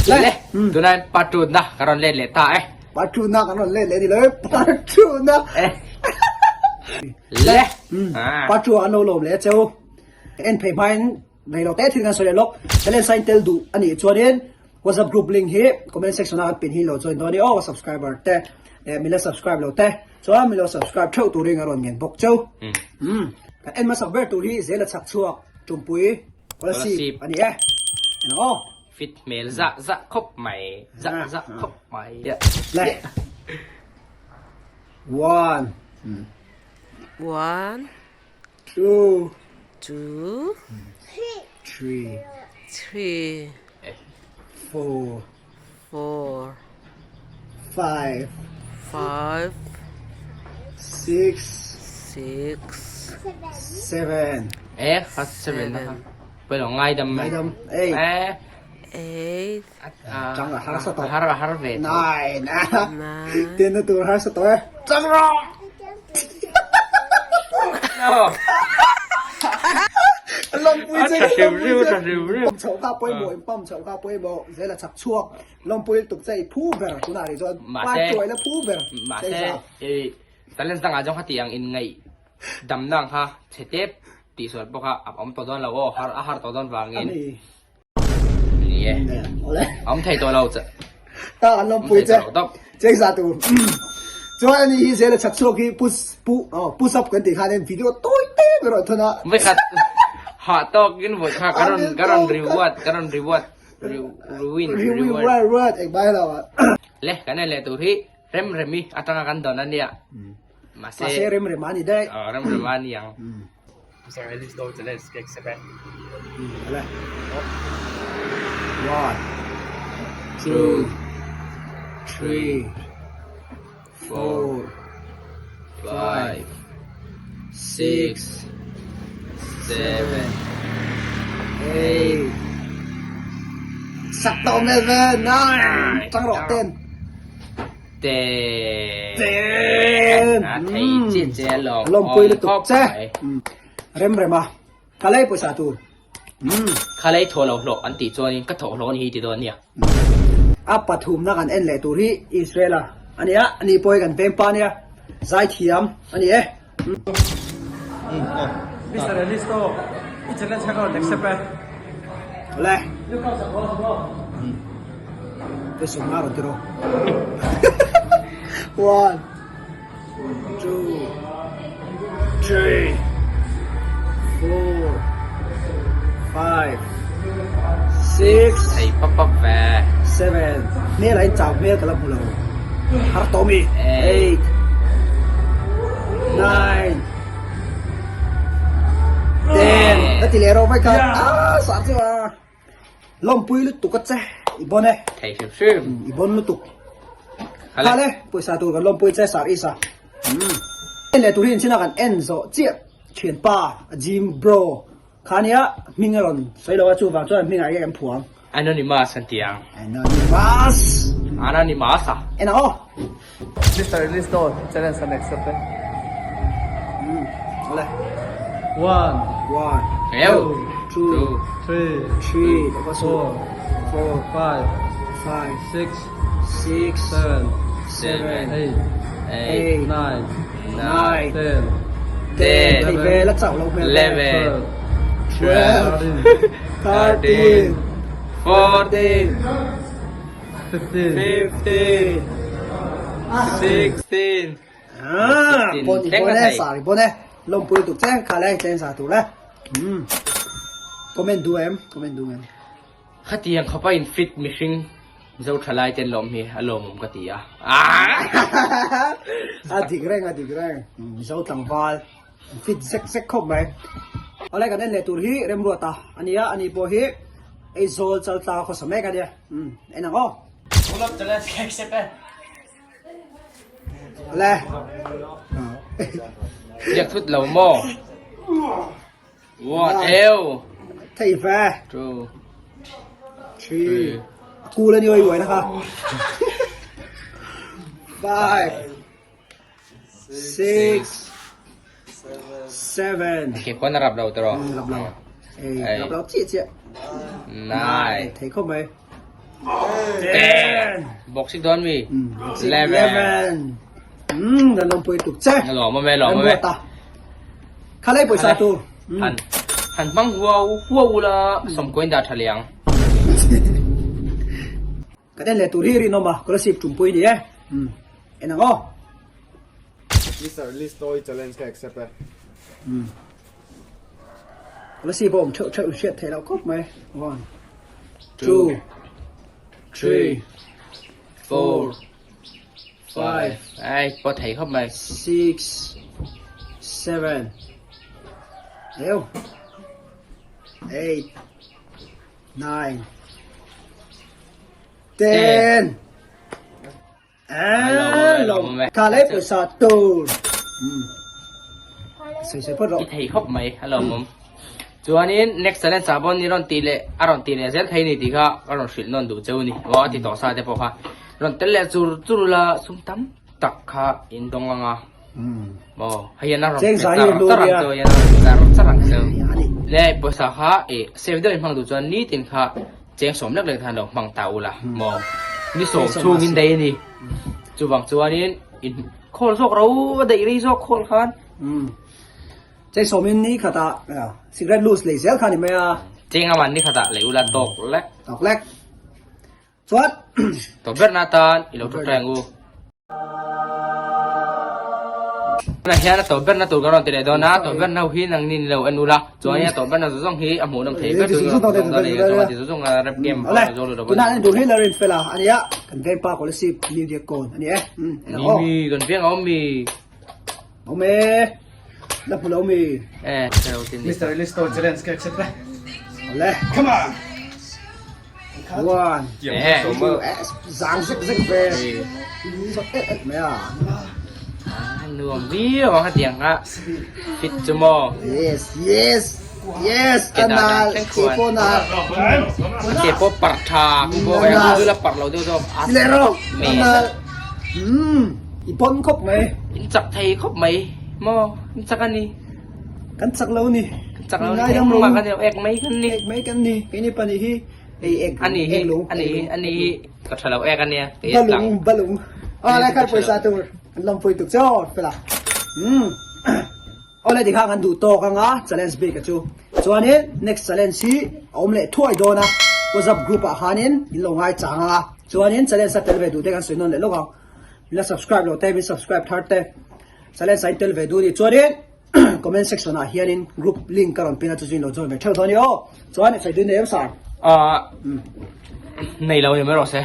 Le, tunah part 2 na ka rawn let leh ta e. Part 2 na kan rawn let leh ni lo e. Part 2 na. Le. Part 2 an lo lawm leh cheu. En phei hmain rei lo te thil kan sawi leh lawk. Challenge sign tel duh a nih chuanin WhatsApp group link hi comment section ah kan pin hi lo join dawn a ni aw subscriber te leh min la subscribe lo te chuan min lo subscribe theuh turin a rawn ngen bawk cheu. Kan en hmasak ber tur hi zel a chhak chhuak Tumpui Kolasib a ni e. En ang aw. Fit hmel zah zah khawp mai zah zah khawp mai. Le. One. One. Two. Two. Three. Three. Four. Four. Five. Five. Six. Six. Seven. Eh, kha seven na kha. Pawilo ngaidam. Ngaidam. Eight. Eh. Eight. Chang a harsa tawh. Har a har ve. Nine. Nine. Ten na tur harsa tawh e. Chang rawh. No. Lawmpui che A tha hrim hrim, a tha hrim hrim. Pump chhoh kha pawimawh, in pump chhoh kha pawimawh. Zel a chak chhuak. Lawmpui lutuk che i phu ber tunah rih chuan Mahse, part tuai la phu ber. Mahse, i talent dangah zawng kha tih ang in ngaih damna ang kha chhe tep tih sual pawh kha a awm tawh dawn lo aw, har a har tawh dawn vangin. Ni e. Awm thei tawh lo che. Ta an lawmpui che. Cheng za tur. Chuan ani hi zel a chak chhuak hi pus pu oh push up kan tih khan in video tawi te ber rawn thun a. Voi khat hah tawk in voi kha ka rawn ka rawn reward ka rawn reward rewin reward reward eng bai lo a. Le kan en leh tur hi rem remi atanga kan dawn ania. Mahse Mahse rem rem a ni daih. Oh rem rem a ni ang. One, two, three, four, five, six, seven, eight. Sak tawh mel ve, nine, tang rawh, ten. Ten. Ten. A thei chi che lawm. Lawmpui lutuk che. Rem rem a. Ka lei pawisa tur. Ka lei thaw lo hlawh an tih chuanin ka thawh hlawh a ni hi ti dawn nia. A pathumna kan en leh tur hi Israel a a nia, ani pawh hi kan veng pa nia, zaithiam a ni e. Mister Elisto, i challenge kha ka rawn accept e. Awle. Te sawm nga rawn ti rawh. One, two, three, four, five, six, Thei pap pap ve. seven. Hmel ah in chau hmel ka la hmu lo. Har tawh mi. Eight, nine, ten. Ka ti leh rawh mai kha. Ah, sah chu a. Lawmpui lutuk a che. I bon e. Thei hrim hrim. I bon lutuk. Kha le, pawisa tur kan lawmpui che sar isa. En leh tur hi inchhina kan en zawh chiah thianpa Jim bro kha nia hming a rawn sawi lo a chuvang chuan hmingah hian kan phuang. Anonymous an ti ang. Anonymous. Anonymous a. En ang aw. Mister Listo challenge an accept e. Awle. One. One. Two. Two. Three. Three. Four. Four. Five. Five. Six. Six. Seven. Seven. Eight. Eight. Nine. Nine. Ten. Ten. Thei ve la chauh lo hmel. Eleven. 12, 13, 14, 15, 15, 16. Ah, bon i bon e, sar i bon e. Lawmpui lutuk che, kha le chen sa tur le. Hmm. Comment du em, comment du em. Khatiang khawpa in fit mihring zo thalai ten lawm hi a lawmawm ka ti a. Ah! A dik reng, a dik reng. Mizo tlangval. Fit zek zek khawp mai. Awle kan en leh tur hi Remruata a nia, ani pawh hi Aizawl Chaltla khawsa mek a nia. Umm en ang aw. Awle. Ziak thut lo maw? What eu? Thei ve. Two. Three. A cool a ni oi uai na kha. Five. Six, seven. Ke khuan a rap lo tawh. Rap lo. Ei, rap lo chiah chiah. Nine. Thei khawp mai. 10 Boxing dawn mi 11 Um kan lawmpui tuk che. Lawm awm e lawm awm e. Kha lei pawisa tur. Han han hmang huau huau ula sawmkuain dah tha leh ang. Kan en leh tur hi rinawm a scholarship tumpui ni e. Um en ang aw. Mister Listoy challenge ka accept e. Um scholarship a awm theuh theuh hriat theih loh khawp mai. 1 2 3 4 5 Ai pawh thei khawp mai. 6 7 Leo 8 9 10 Kha lei pawisa tur. Sawi sawi phawt rawh. I thei khawp mai a lawmawm. Chuanin next challenge ah pawh ni rawn tih leh a rawn tih leh zel thei ni tih kha ka rawn hrilh nawn duh cheu ni. Aw a ti tawh sa te pawh kha rawn tel leh chur chur ula sum tam tak kha in dawng ang a. Maw hei hian a rawn pe char char ang cheu hian a rawn pe char char ang cheu. Le pawisa kha i save deuh in hmang duh chuan nitin kha cheng sawm lek lek khan lo hmang ta ula maw ni sawm chhungin daih a ni. Chuvang chuanin in khawl zawk ro a daih rei zawk khawl khan. Cheng sawmin ni khatah cigarette loose lei zel kha ni mai a. Cheng aman ni khatah lei ula tawk lek. Tawk lek. Chuan. Tawp berna atan i lo thu teng u. Tunah hian a tawp berna tur kan rawn ti leh dawn a, tawp berna ho hi nang ni lo en ula, chuan a tawp berna zawng zawng hi a hmuhnawm thei ber tur kan rawn ti dawn a ni, chuan a ti zawng zawng a rap game pawh a zo lut lo Tunah hian tur hi la rin fel a a nia, kan veng pa Kolasib New Dear Kawn a ni e. Ni mi kan veng a awm mi. Awm e, la hmu lo mi. E, hre lo tin ni. Mister Listo challenge ka accept e. Awle. Come on. One, two, zang zek zek ve. Sawt et et mai a. Nuam viau ang hetiang kha fit chu maw. Yes, yes, yes, a nal, ke pawh nal. Ke pawh parh tha, ku pawh kai ang la parh lo deuh zawk. Leh rawh, a nal. I pawn khawp mai. In chak thei khawp mai maw, in chak a ni. Kan chak lo ni. Kan chak lo ni. Engmah kan ni lo, ek mai kan ni. Ek mai kan ni. Keini pahnih hi ei ek Ani hi, ek lung. ani hi, ani hi ka tha lo ek ania. Kei ek Balung, balung. Aw lai kar pawisa tur an lawmpui tuk che aw fela. Umm. Aw le tikha kan duh tawk anga challenge bik a chu. Chuanin next challenge hi a awm leh thuai dawn a. WhatsApp group ah khanin in lo ngai chang anga. Chuanin challenge a tel ve duh te kan sawi nawn leh lawk ang. Min la subscribe lo te, min subscribe thar te. Challenge a intel ve duh a nih chuanin comment section ah hianin group link ka rawn pin a chu chu in lo join ve theuh dawn a ni aw. Chuan i sawi dun em sir? Ahh nei lo ni mai rawh se.